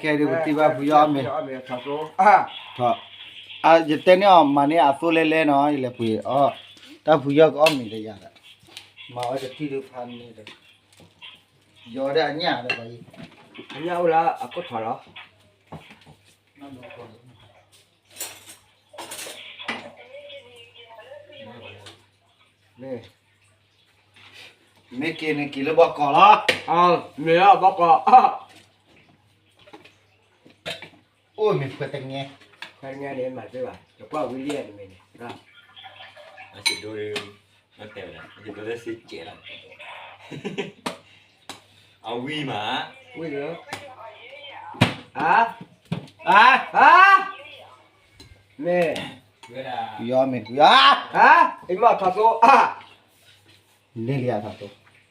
ခဲဒုးပထံၣ်ဘၣ်ဖုယီၢ်အီၣ်မ့ၤ, ထီၣ်, ယတဲန့ၢ်အီၤမၤန့ၢ်အသိၣ်လဲလဲနီၤ ယလဲၤပှ့ၤအီၣ်, တၢ်ဖုယီၢ်ကအီၣ်မ့ၤတယၤဒီး, မၤဝဲတထံၣ်ဒုးဖးန့ၣ်ဒီး, ယီၤဒၣ်အညၣ်ဒီးဘၣ်ယံၤ, အညၣ်အိၣ်လၢအခိၣ်ထီၣ်လီၤ. မ့ၢ်က့ၤန့ၣ်က့ၤလၢဘီကီၢ်လီၤ. မ့ၢ်လၢဘီကီၢ်, အိၣ်မ့ၢ်ဖဲတငဲ, ဖဲတငဲန့ၣ်မၤတသ့ဘၣ်, တကွၢ်ဝံၤလံတမ့ၢ်န့ၣ်, အစဒိ, မတဲဝဲဒၣ် ယဒိလၢစ့ကဲးလီၤ, အဝံၤမး, ဝံၤလၢ, အါ, အါ, အါ, မ့ၢ်, ယီမ့ၢ်, အါ, အံၤမ့ၢ်ထီၣ်သိ, န့ၢ်လံယၤထီၣ်သိ,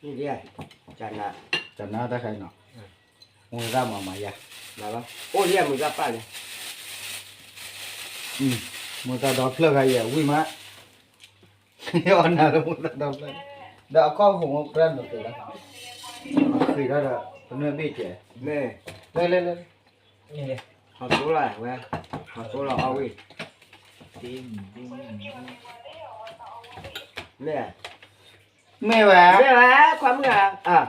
န့ၢ်လံယၤ, ကနၤ, ကနၤတၢ်ခါအံၤနီၤ, မူသၣ်မၤမၤယၤ, အိၣ်လံယၤမူသၣ်ပၢ်န့ၣ်, မူသၣ်ဒီဖျၢၣ်ခါအံၤအဝံၤမး, အီၣ်နၤလၢမူသၣ်ဒီဖျၢၣ်, ဒီးအခီၣ်ဟိၣ်မူပြၢ်န့ၣ်တ့ၢ်လီၤ, ဃ့ၢ်ထီၣ်ဒီး ပနွဲၣ်ဘ့ၣ်ကဲ, လဲၤလဲၤလဲၤ ဟီၣ်သိလီၤဝဲ, ဟီၣ်သိလီၤအီၣ်ဝံၤ, မ့ၢ်, မ့ၢ်ဝဲ, မ့ၢ်ဝဲ, ခွါမုၣ်ဧါ,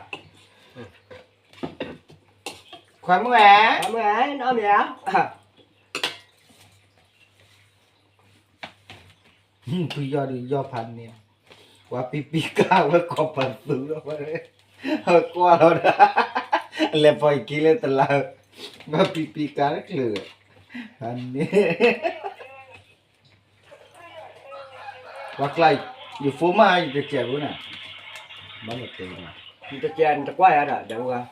ခွါမုၣ်ဧါ, ခွါမုၣ်ဧါ, နအီၣ်မ့ၢ်ဧါ. ဖုယီၢ်ဒုးယီၢ်ဖးန့ၣ်, ပှၤပံပံကါဝဲကီၢ်ပၤသူလီၤဝဲ, ဟဲကွၢ်လီၤဒီး, လဲၤပိာ်ယခံလၢတလါ, ပှၤပံပံကါတချုးဒီး, ဖးန့ၣ်, ပှၤကျါ, ယဖိမါယတစဲးဖိန့ၣ်, ဘၣ်လီၤတဲာ်, ယတစဲးနတကွၢ်ယၤဒီး ဒီးအိၣ်ဂၤ,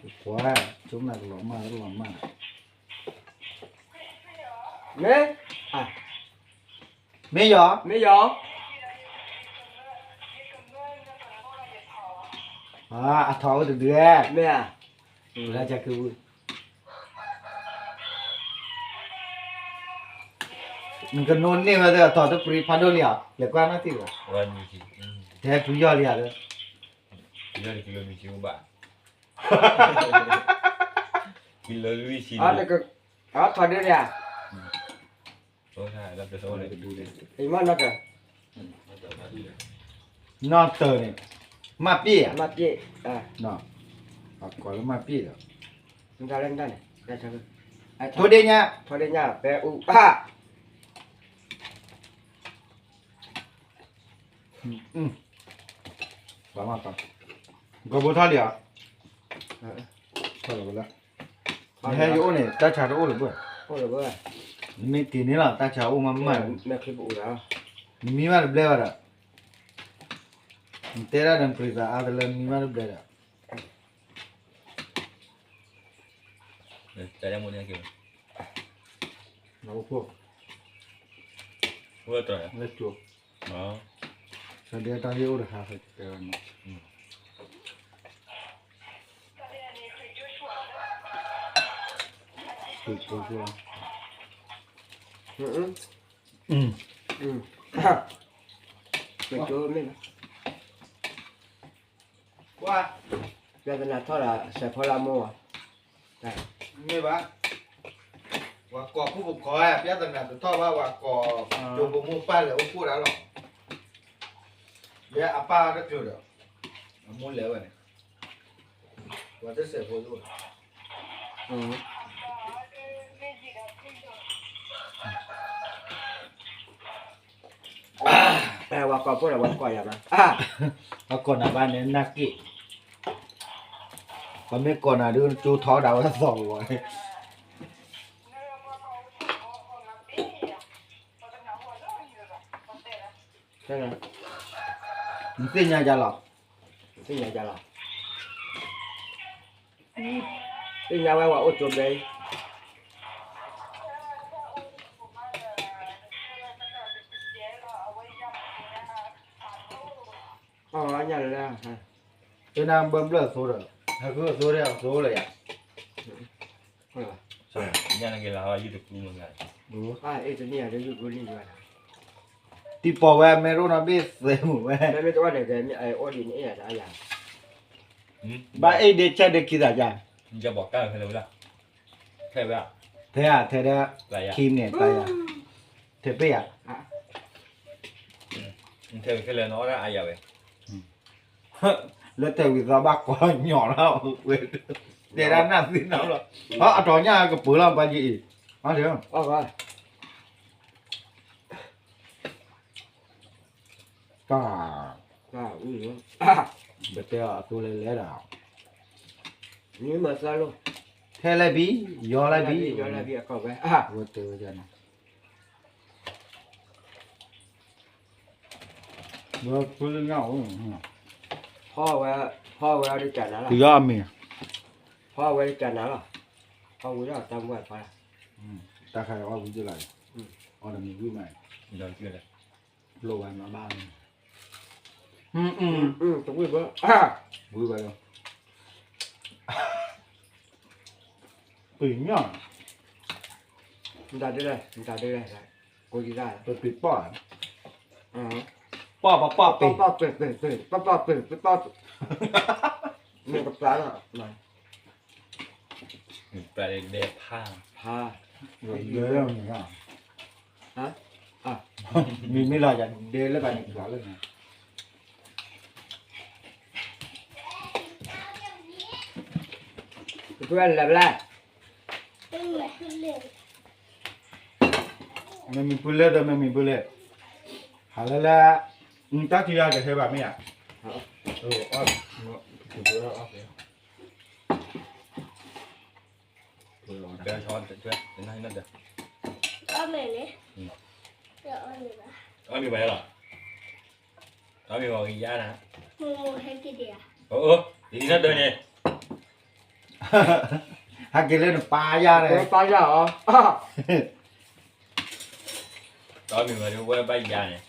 ယကွၢ်, ဆိကမိၣ်ကလီၤမၢ်လီၤမၢ် မ့ၢ်, မ့ၢ်ယီၤ, မ့ၢ်ယီၤ, အထီၣ်အိၣ်တဒု, မ့ၢ်ဧါ, လၢကခု, နကနိန့ၢ်ဝဲသ့ၣ်အထီၣ်တပြံဖးဒိၣ်လံဧါ, လဲၤကွၢ်နီၢ်ထံၣ်ဘၣ်, တဲဖုယီၢ်လံဧါ, ဖုယီၢ်န့ၣ်ကလၢမံၤဆံအိၣ်ဘၣ်, ကလၢလွံၢ်ဆံ, ထီၣ်ဒုလံဧါ, နီၢ်တၢၤ, နီၢ်တၢၤန့ၣ်, မၢ်ပ့ၢ်ဧါ, မၢ်ပ့ၢ်, အကိးလၢမၢ်ပ့ၢ်ဒီး, ထိဒ့ညါ, ထိဒ့ညါ, ပဲအူ, ပှၤမၤကီ, ကီဘိထီၣ်လံဧါ, ထီၣ်လီၤဝဲလၢ, နဟဲယအိၣ်န့ၣ် တၢ်ဆါတအိၣ်လၢၤဘၣ်, နမ့ၢ်က့ၤန့ၣ်လီၤ တၢ်ဆါအိၣ်မးမး, နမံဘၣ်တဘျဲဘၣ်ဒီး, နတဲဒၣ်ဒီးပျံၤသးအါတလၢ နမံဘၣ်တဘျဲဒီး, ကွၢ်, ပြဿနာထီၣ်ဒီး စဲးဖီလာ်မိၢ်, မ့ၢ်ဘၣ်, ပှၤကိးဖုၣ်ပကိး, ပြဿနာတထီၣ်ဘၣ် ပှၤကိး, ကၠိဖိမိၢ်ပၢ်လဲၤအိၣ်ဖှိၣ်ဒၣ်လီၤ, ယဲအပၢ်တချုးဒီး, အမိၢ်လဲၤဝဲန့ၣ်, ပှၤတစဲးဖိ, ပှၤကိးဖိဒီး ပှၤကိးယၤဘၣ်, ပှၤကိးနၤဘၣ်န့ၣ် နၢ်က့ၣ်, ပှၤမ့ၢ်ကိးနၤဒုး ကၠိထီဒၣ်ဝဲသီၣ်ဝဲ, နသ့ၣ်ညါယၤလီၤ, နသ့ၣ်ညါယၤလီၤ, သ့ၣ်ညါဝဲပှၤအိၣ်ကၠိဘျဲအံၤ, အီၤညါလၢ, တဲနၤဘၢဘျၢၣ်အသိဒီး, ဟဲဃုအသိဒီးအသိလၢယၤ, ညါနက့ၤလၢယုၢ်တကူမ့ၢ်, တံၤပိာ်ဝဲအမဲရိၣ်နီၣ်ဘ့ၣ်သဲမုာ်ဝဲ, မ့ၢ်တအိၣ်န့ၣ် ကဲမ့ၢ်အိၣ်ဒ်န့ၣ်အဲၣ်ယၤတၢ်ယၤ, ဘၣ်အ့ၣ်ဒ့ဆၢဒ့ခံသးယၤ, ယဘီကၢ်ဖဲလဲၣ်ဝဲဒၣ်, ထဲဝဲ, ထဲဧါ, ထဲဒၣ်, ခံန့ၣ်တၢ်ယၤ, ထဲပ့ၢ်ဧါ, ထဲဝဲခဲလၢာ်နီၤ အီၣ်ဒၣ်အါယၤဝဲ, လၢတဲဝံၤသီဘၣ်ကွၢ်ညီၣ်လီၤဝဲ, တဲဒၣ်နၢ်သ့ၣ်နီၤလီၤ, အတီၤညၣ်ကပၢၤလီၤပှၤယအံၤ, အီၣ်, တၢ်, ပတဲအီၤအသိလဲၤလဲၤဒီး, ထဲလဲၣ်ဘံ, ယီလဲၣ်ဘံ, ဝဲတဲဝဲန့ၣ်, ဝဲဖိလၢညါအိၣ်, ဖီဝဲ, ဖီဝဲအီၤတကနၤလီၤ, ဖီဝဲတကနၤလီၤ, ဖီဝဲဒၣ်တၢ်မူအဖီလာ်, တၢ်ခါအီၣ်ဝံၤဒ်လီၤ, အီၣ်တမံၤဝံၤမး, လိၣ်ဝဲမးဘၣ်, တဝံၤဘၣ်, ဝံၤဘၣ်လီၤ, ပညၣ်, မတၤဒ်လဲၣ်, မတၤဒ်လဲၣ်, ကိးဒံးတၢ်, ပပံၤပီၢ်, ပီၢ်ပီၢ်ပီၢ်ပ့ၤ, ပီၢ်ပီၢ်ပ့ၤပ့ၤ, ပီၢ်ပီၢ်ပ့ၤပ့ၤပီၢ်ပ့ၤ, မ့ၢ်ကပျၢ်လီၤ, ပျၢ်ဒဲဖး, ဖး, ဒဲလၢမ့ၢ်ဧါ, မ့မ့ၢ်လီၤယၤဒဲလၢဘၣ်န့ၣ်ပျၢ်လၢန့ၣ်, ပလဲၤဘျါ, မ့မ့ၢ်ပူၤလဲၣ်ဒီးမ့မ့ၢ်ပူၤလဲၣ်, ဟးလၢလၢ, တၢ်ထံၣ်ယၤကဟဲဘၣ်မ့ၢ်ဧါ, အီၣ်, အီၣ်မ့ၢ်ဘၣ်လီၤ, အီၣ်မ့ၢ်ဘၣ်ယါနၤ, အီၣ်, ဒ်နၤဒၢးန့ၣ် ဟဲက့ၤလၢနပၢ်ယါန့ၣ်, ပၢ်ယါအီၤ, တမ့ၢ်ဝဲဒၣ်ဝဲဘၣ်ယါန့ၣ်,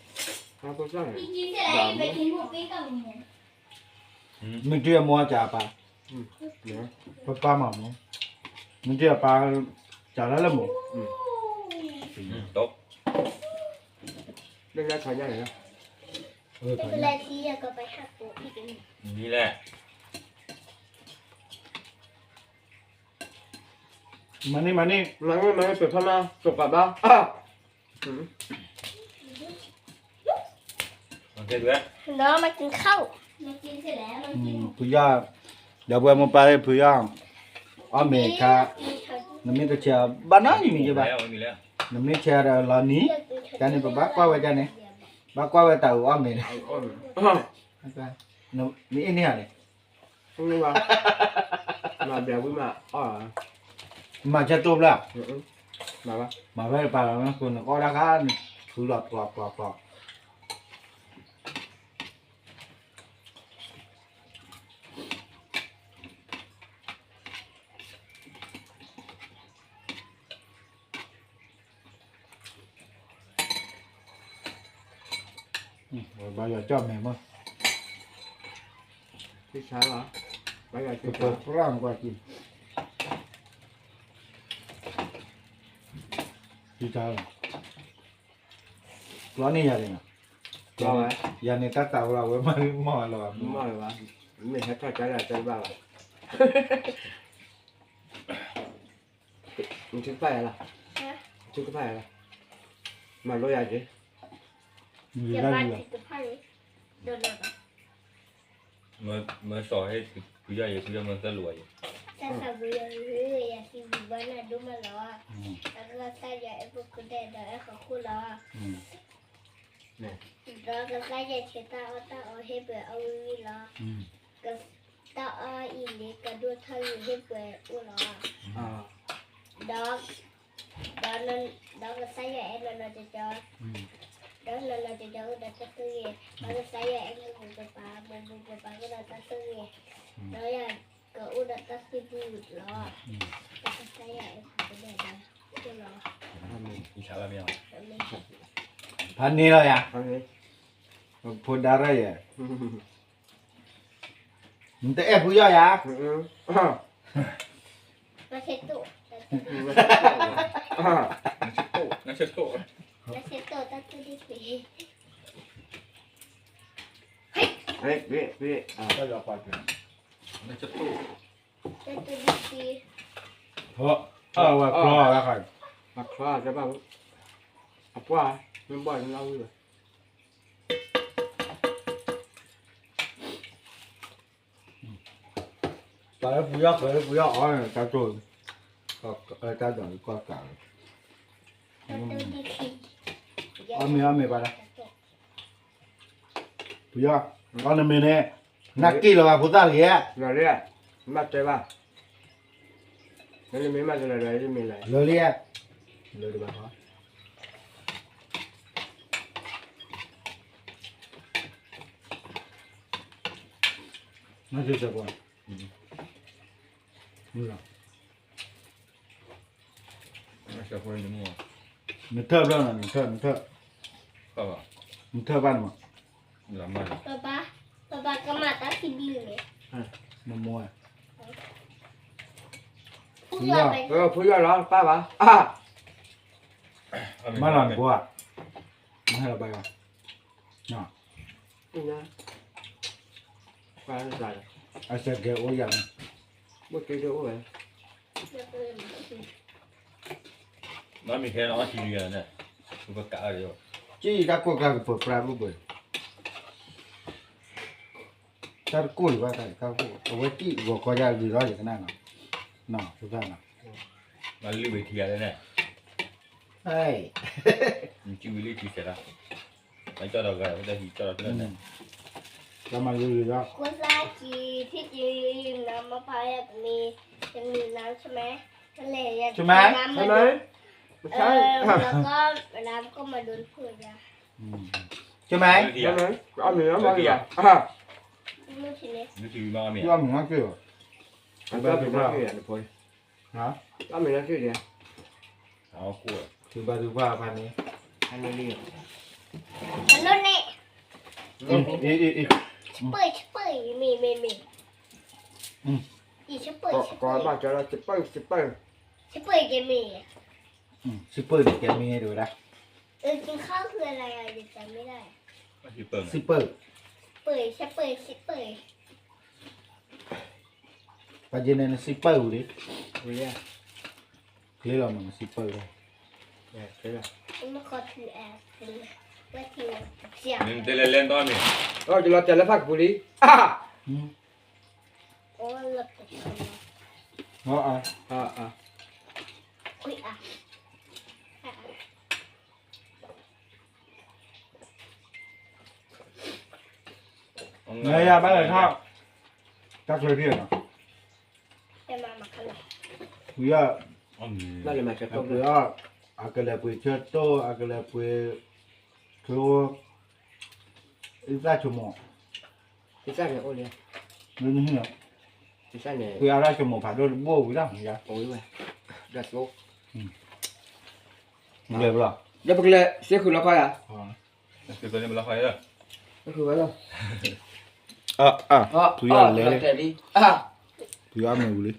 မ့ၢ်တုၤအမိၢ်အကၢ်အပၢ်, ပပၢ်မၤမိၢ်, မ့ၢ်တုၤအပၢ်, ကၢ်လၢလၢမိၢ်, လၢညါခါညါန့ၣ်, မ့ၢ်လဲၣ် မၤန့ၢ် မၤန့ၢ် မၤန့ၢ် မၤန့ၢ် ပဖးမၤ စိာ်ပာ်ဘၣ် ဒီးမၤက့ၤခီၣ် ဖုယီၢ် ဒီပုၢ်ဝဲၢ်မိၢ်ပၢ်သ့ၣ် ဖုယီၢ် အီၣ်မ့ၤခါ နမ့ၢ်တဆဲးဘၣ်နီတမံၤယဘၣ် နမ့ၢ်ဆဲးဒီးလီၤနံၤ တၢ်န့ၣ်ပဘၣ်ကွၢ်ဝဲတၢ်န့ၣ် ဘၣ်ကွၢ်ဝဲတၢ်အုးအီၣ်မ့ၤန့ၣ် မ့ၢ်အ့ၣ်န့ၢ်ဧါန့ၣ် မၤဘျဲးဝံၤမး မၤဆဲးတိၢ်ဘျၢ မၤဝဲတပၤလီၤ နကအီၣ်တၢ်ခါ နဖုလီၤပျီပျီပျီ ဘါယွၤကၠီၣ်မဲာ်မး ကပၤပြၢ်ကွၢ်က့ၤ ကလီန့ၢ်ယၤန့ၣ် ယၤန့ၣ်တၢ်သးဝဲလီၤ အဝဲမၤမီၢ်လီၤ မီၢ်လီၤဘၣ် မ့ၢ်ဟဲထီၣ်ကါလၢအတဲတဘၣ်ဘၣ် နထုကဖၣ်ယၤလီၤ နထုကဖၣ်ယၤလီၤ မၤလိယၤက့ၤ မ့ၢ်စီၤဟ့ၣ်ဖုယီၢ်ယဲ ဖုယီၢ်မၤသၢလိာ်ယဲ တၢ်သးဝံၤယၤယၤသံဝံၤဘၣ်နၤဒိၣ်မးလီၤ ဒီးကစၢ်ယွၤအဲၣ်ပခိၣ်ဒဲးဒီးအဲၣ်ဃီခိၣ်လီၤ ဒီးကစၢ်ယွၤဆဲးတၢ်အီၣ်တၢ်အီဟ့ၣ်ပှၤအီၣ်ဝံၤဝံၤလီၤ တၢ်အီၣ်အံၤန့ၣ် ကဒိၣ်ထီၣ်ဂ့ၤဟ့ၣ်ပှၤအိၣ်လီၤ ဒီး ဒီး ဒီးကစၢ်ယွၤအဲၣ်နီၤနီၤကၠီကၠီ ဒီးနီၤနီၤကၠီကၠီအိၣ်ဒီးတၢ်ဆိၣ်ဂ့ၤ ဒီးကစၢ်ယွၤအဲၣ်မိၢ်မိၢ်ပၢ်ပၢ် မိၢ်မိၢ်ပၢ်ပၢ်အိၣ်ဒီးတၢ်ဆိၣ်ဂ့ၤ ဒီးယၤကအိၣ်ဒီးတၢ်သံၣ်ဘုလီၤ ဒီးကစၢ်ယွၤအဲၣ်ပခိၣ်ဒဲးဒီးအိၣ်လီၤ ဖးန့ၢ်လီၤယၤ ဖိဒါရၢ်ယဲ နတအဲၣ်ဖုယီၢ်ယၤ နဆဲးတိၣ် နဆဲးတိၣ် တၢ်တိၢ်ဒံးသံ ဟော အဝဲချီဝဲခါ, အချီတဘၣ်, အပှၢ်, မ့ၢ်ဘၣ်န့ၣ်လီၤဝံၤဝဲ, ပှၤလၢပူၤယီၢ်ဃဲၤလၢပူၤယီၢ်အီၤန့ၣ် တၢ်တိၢ်, တၢ်ဒိးကီၢ်ကးလီၤ, အီၣ်မ့ၤအီၣ်မ့ၤဘၣ်ဒၣ် ပယီၤ, အီနမ့ၤန့ၣ်, နၢ်က့ၣ်လီၤဘၣ်ဖိသၣ်ဂ့ၤဧါ, လၢာ်လံ, မ့ၢ်တဲဘၣ်, နမ့ၢ်မၤတလၢာ်ဒီးယမ့ၤလဲၣ်, လၢာ်လံ, လၢာ်တဘၣ်ဃီ, နၢ်က့ၣ်စဲးပှၤ, နထၢၣ်ဘျီနီၤ, နထၢၣ်, နထၢၣ်ဘၣ်န့ၣ်မး, ပပၢ်, ပပၢ်ကမၤတၢ်ထံဘျုးန့ၣ်, နမိၢ်, ဖိယီၤလီၤ ပၢ်ဘၣ်, မၤလီၤနဖိဧါ, မၤဟဲလီၤဘၣ်ယီၤ, အစဲးကဲၤအိၣ်ယၤန့ၣ်, ဘိၣ်က့ၤဒိၣ်အိၣ်ဝဲ မ့ၢ်ဟဲလီၤအီၣ်ထံလံန့ၣ်, ပကးအီၤ, က့ၣ်အံၤတၢ်ကိၢ်ကျါကပၢၤပြးဘိၣ်ဘၢ, တၢ်တကိၢ်လံဘၣ်တၢ်, အဝဲက့ၣ်ဂီၤကီယါဂ့ၤလီၤယကနၣ်နီၤ, နီၤ, မၤလံဝံၤထံယၤလၢန့ၣ်, နကဝံၤလံထံစဲးလီၤ, မၤကၠီဒီးဂၤ, တၢ်မၤလံဝံၤလီၤ, ကိုယ်စားကြည့် ဖြစ်ကြည့် မမဖာရမီ တမီလမ်း ဆမဲ ကလဲၤရ ဆမဲ ဆမဲ မဆမဲ ဆမဲ အမံၤမံၤ မမံၤ မမံၤ မမံၤ ထုဘၣ်ထုဘၣ်ဖးန့ၣ် အလိၣ်န့ၣ် အ့ အ့ အ့ ဆပၢၢ် ဆပၢၢ် မ့ၢ် မ့ၢ် မ့ၢ် အံၤ ဆပၢၢ် ဆပၢၢ် ဆပၢၢ် ဆပၢၢ် ကဲမ့ၢ် ဆပၢၢ်န့ၣ် ကဲမ့ၢ်တဝဲဒၣ် စံးပၢၢ် စံးပၢၢ် ပှၤယဲန့ၣ် နစံးပၢၢ်ဝံၤလံ ကျ့လီၤမး နစံးပၢၢ်လီၤ တဲလဲၣ်လဲၣ်နီၢ်န့ၣ် ယလီၤတဲာ်လၢဖးကပူၤလံ အါ နယၤဘၣ်လဲၤထီၣ် တၢ်ချၢဖံးနီၤ ဝံၤ အပှ့ၤအီၣ် အကလဲၤပှ့ၤဆၢတိၢ် အကလဲၤပှ့ၤ ချိ အံသၣ်ဆိမိၣ် အံသၣ်န့ၣ်အိၣ်လံ လၢနဟံၣ်လီၤ ပှ့ၤအါရၣ်ဆိမိၣ်ဖးဒိၣ်တဘိဝံၤလီၤ ဝံၤဝဲ ဒီးသိ ဒီးပကလဲၤ စ့ဃုာ်လီၤခီယၤ ဃုာ်ဝဲလီၤ အ အ ဖုယီၤလဲၤ ဖုယီၤအမ့ၢ်ဝံၤလံ